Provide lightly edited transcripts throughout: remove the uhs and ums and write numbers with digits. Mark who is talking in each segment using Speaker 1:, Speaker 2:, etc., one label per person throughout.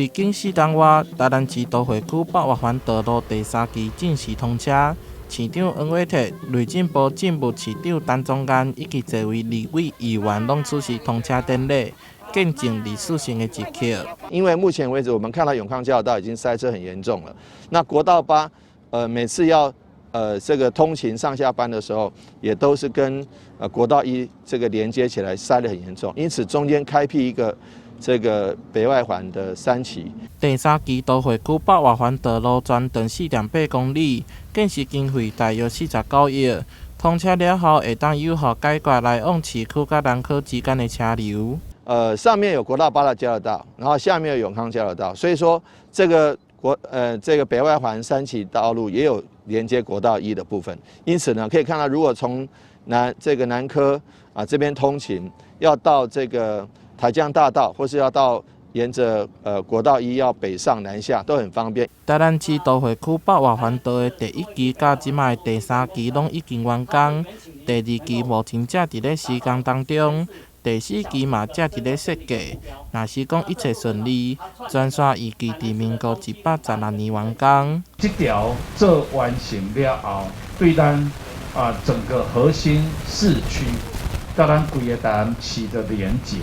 Speaker 1: 歷經4冬外，台南市都會區北外環道路第三期正式通車。市長黃偉哲、內政部政務次長陳宗彥以及濟位立委議員攏出席通車典禮，見證歷史性的一刻。
Speaker 2: 因為目前為止，我們看到永康交流道已經塞車很嚴重了。那國道八，每次要這個通勤上下班的時候，也都是跟國道一這個連接起來，塞得很嚴重。因此中間開闢一個這個北外環的三期。
Speaker 1: 第三期都會區北外環道路全長4.8公里，建設經費大約49億。通車了後，會當有效解決來往市區佮南科之間的車流。
Speaker 2: 上面有國道八的交流道，然後下面有永康交流道，所以說這個北外環三期道路也有連接國道一的部分。因此呢，可以看到，如果從這個南科啊這邊通勤，要到這個台江大道，或是要到沿着國道一要北上南下都很方便。
Speaker 1: 台南市都會區北外環道的第一期佮這擺的第三期攏已經完工，第二期目前正佇咧施工當中，第四期嘛正佇咧設計。若是講一切順利，全線預計佇民國116年完工。
Speaker 3: 這條做完成了後，對咱啊整個核心市區，佮咱規个台南市的連結，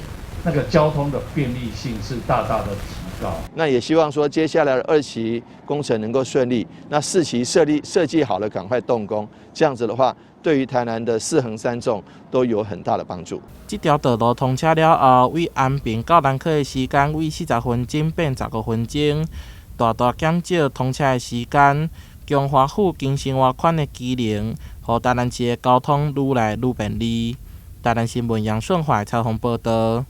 Speaker 3: 那個交通的便利性是大大的提高。
Speaker 2: 那也希望說接下來的二期工程能夠順利，那四期設計好了，趕快動工，這樣子的話，對於台南的四橫三縱都有很大的幫助。
Speaker 1: 這條道路通車了後，為安平到南科的時間為40分鐘變15分鐘，大大減少通車的時間，強化附近生活圈的機能，予台南市的交通愈來愈便利。台南新聞楊順懷採訪報導。